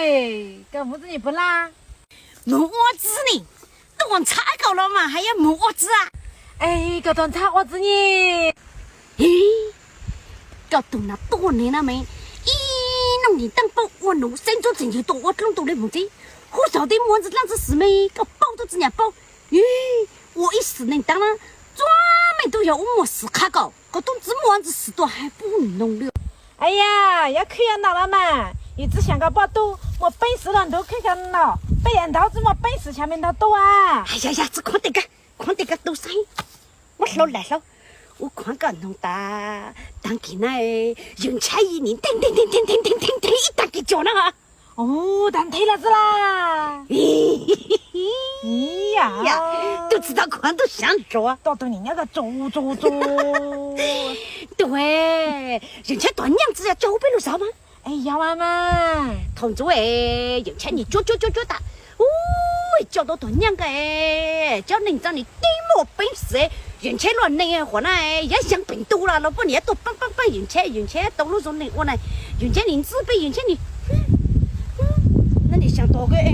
Koj mus txiv ni puas laj? Mus ua txiv ni, tuaj ntxhab koj los mas hais yuav mus ua txiv. Es koj tuaj ntxhab ua txiv ni? Koj tus nas tuaj ne na me, ib noj nim teej paub ua nus xeeb ntsuab txeem yws tuaj ua dlub ntuj li mus txiv. Huv xaum tib muaj ntxwg dlaab ntxwg xwm me, koj paub tub txiv nyam paub. Ua ib xwm neej taag na, txhua meej tub yog ua muaj xwm qha koj, koj tub txiv muaj ntxwg xwm tuaj hais pub noog li. Aya, yuav khwb yuav noj los mas, yus txiv xyaam koj poj tub muaj peev xwm los nrug khwb koj noj, peb yaam nraug tsi muaj peev xwm xyaam me nraug tub a. Yog yog, tsi khuav tes koj, khuav tes koj tu xeeb. Muab hlau laim hlau, ua khuav koj noog tas, taag kis na, yawg Ntshaib yim nim nteg nteg nteg nteg nteg nteg nteg ib taag kis tsuag na. Ua, taag nthe los xwb laj. Tub tsi tau khuav tub xyaav dluav. Tub, yawg Ntshaib tom nyaaj tsi yog coj huv peb lug xauv mas. Yog mas. Thaum ntxuv es yawg Ntshaib nim tsuab tsuab tsuab tsuab tas, ua, coj tau tom nyaaj koj es cov neeg txaa nim tib muaj peev xwm, yawg Ntshaib luaj neeg qhuav na, yav yeeb peem ntu los los puab nim yuav tuaj paab paab paab yawg Ntshaib, yawg Ntshaib tau lub zoo neeg ua na, yawg Ntshaib nim ntxwb peb yawg Ntshaib nim, na nim xyaam tom koj,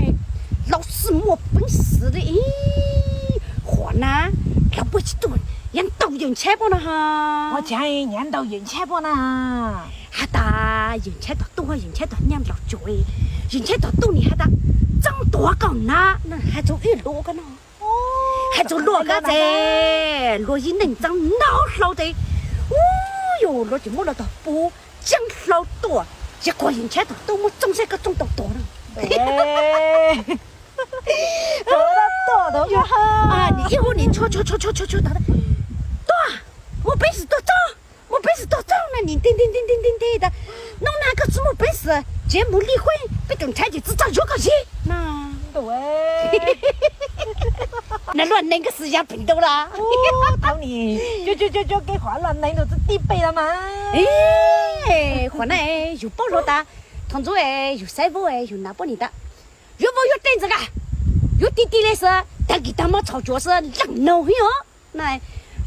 laus xwb muaj peev xwm li, qhuav na, laus puab tsi tuaj yav ntaus yawg Ntshaib puab na. Ua cas yav ntaus yawg Ntshaib puab na? Has tas yawg Ntshaib tom tuaj, yawg Ntshaib tom nyaaj laus tsuas, yawg Ntshaib tom tuaj nim has tas, txeeb tuag koj na, has txug ib luag koj no. Has txug luag koj tes, luag yij neej txeeb ntaub hlau tes, ua, yog luag tseem muab luag tog pub tseeb hlau tuaj, yog quas yawg Ntshaib tom tuaj muab txooj saib koj txooj tau tuag na. Nim ib huv nim tshuaj tshuaj tshuaj tshuaj tas, tuaj, muaj peev xwm tuaj txooj, muaj peev xwm tuaj txooj na, nim nteg nteg nteg nteg nteg tas, nub nag koj tsi muaj peev xwm tsev mus li hueb, peb tus Ntshaib ces tsi txawj yuav koj zib. Na luaj neeg koj xwb yav peem ntu los. Thaum nim, kev qhuav luaj neeg tus txwv tib peg los mas. Qhuav na, yug paub hluav tas, thaum ntxuv yug saib vauv yug nam puab nim tas, yuav vauv yuav dlej ntxawm ka, yuav ti ti le xwb, taag kis taag mob txhaum cuav xwb leej noog hib os. Na,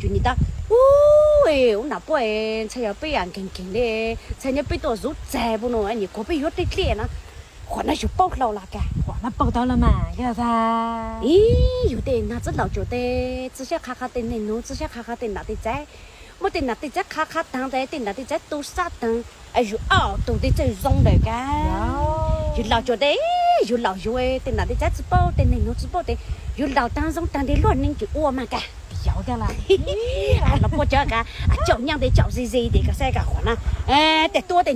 yug nim tas, ub, ub nam puab, ntshai yog peb nkeeg nkeeg le, ntshai nyob peb tuaj zuv txag puab no nim kuas peb yuav dlej dlej na. Qhuav na yug paub hlau los ka. Ib, yug tej nag txwb laus cuag tes txwv sab qha qha tej neeg nug, txwv sab qha qha tej nam tej txav, muab tej nam tej txav qha qha taag tes tej nam tej txav tu sab taag, yug ob tug tej txawj zoo lawm ka. Yug laus cuag tes, yug laus yug tej nam tej txav tsi paub tej neeg nug tsi paub tes, yug laus taag zoo taag tes luaj neeg tseem ua mas ka. Los puab cov ka, caum nyaaj tes caum ze ze tes koj saib ka qhuav na, tej tuab tej